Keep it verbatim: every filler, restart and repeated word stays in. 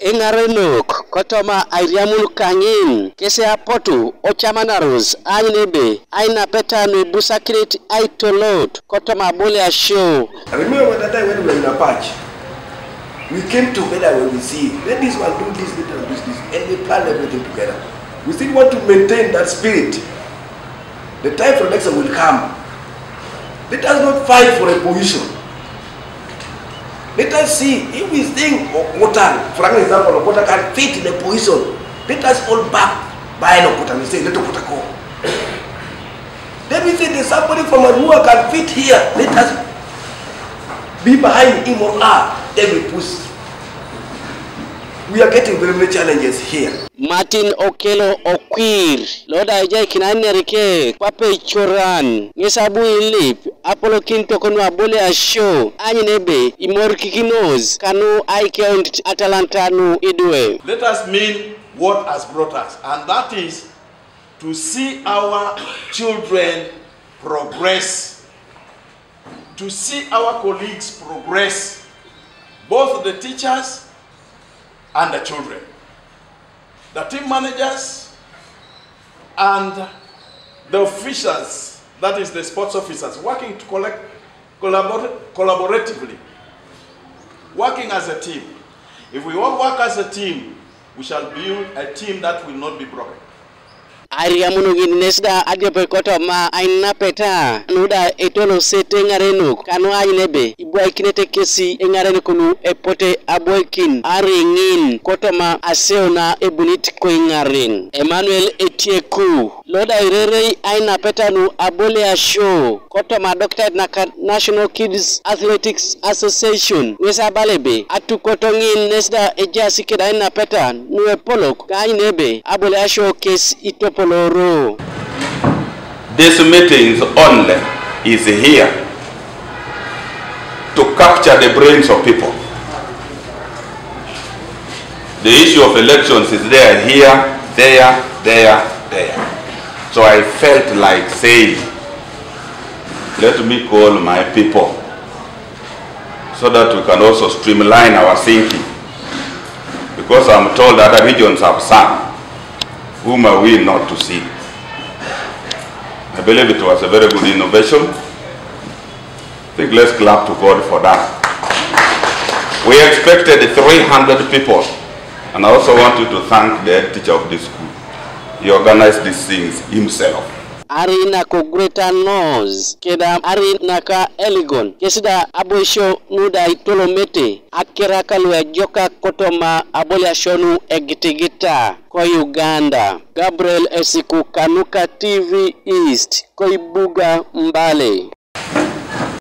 Eŋarenok kotoma airiamun kaŋin kesi apotu ocamanarus aanyun ebe ainapeta nuibusakinit aitolot kotoma aboliasio. Remember that time when we were in Apache, we came together when we see, let this one do this, let them do this, and we plan everything together. We still want to maintain that spirit. The time for election will come. Let us not fight for a position. Let us see if we think Okotan, for an example, Okotan can fit in a position. Let us all back by Okotan and say, let Okotan go. Let me say there's somebody from Arua can fit here. Let us be behind him or her. Then we push. We are getting very many challenges here. Martin Okello Okwir, lo da ejaikin ainerike kwape icoran, ŋes abu ilip apolokin tokonu aboliasio aanyun ebe imorikikinos kanu aikeunit atalanta nu idwe. Let us mean what has brought us, and that is to see our children progress, to see our colleagues progress, both the teachers and the children, the team managers and the officials, that is the sports officers, working to collect, collabor-, collaboratively, working as a team. If we all work as a team, we shall build a team that will not be broken. Airiamun ŋin nes da adiope kotoma ainapeta nu da etolosete ŋarenok kanu aanyun ebe ibwaikinete kesi eŋarenok nu epote aboikin ariŋin kotoma aseo na ebunit koiŋaren. Emmanuel Etieku, lo da irerei ainapeta nu aboliasio kotoma adokitait naka National Kids Athletics Association, ŋes abala ebe atukoto ŋin nes da ejaas keda ainapeta nu epolok kaanyun ebe aboliasio kes itopoloro. This meeting only is here to capture the brains of people. The issue of elections is there, here, there, there, there. So I felt like saying, let me call my people so that we can also streamline our thinking. Because I'm told other regions have some. Whom are we not to see? I believe it was a very good innovation. I think let's clap to God for that. We expected three hundred people, and I also want you to thank the head teacher of this school. He organized these things himself. Ari nako Greater North, keda ari naka Elgon, kes da aboisio nu da itolomete akeraka luejokak kotoma aboliasio nu egitigita ko Uganda. Gabriel Esiku kanuka T V East, ko ibuga Mbale.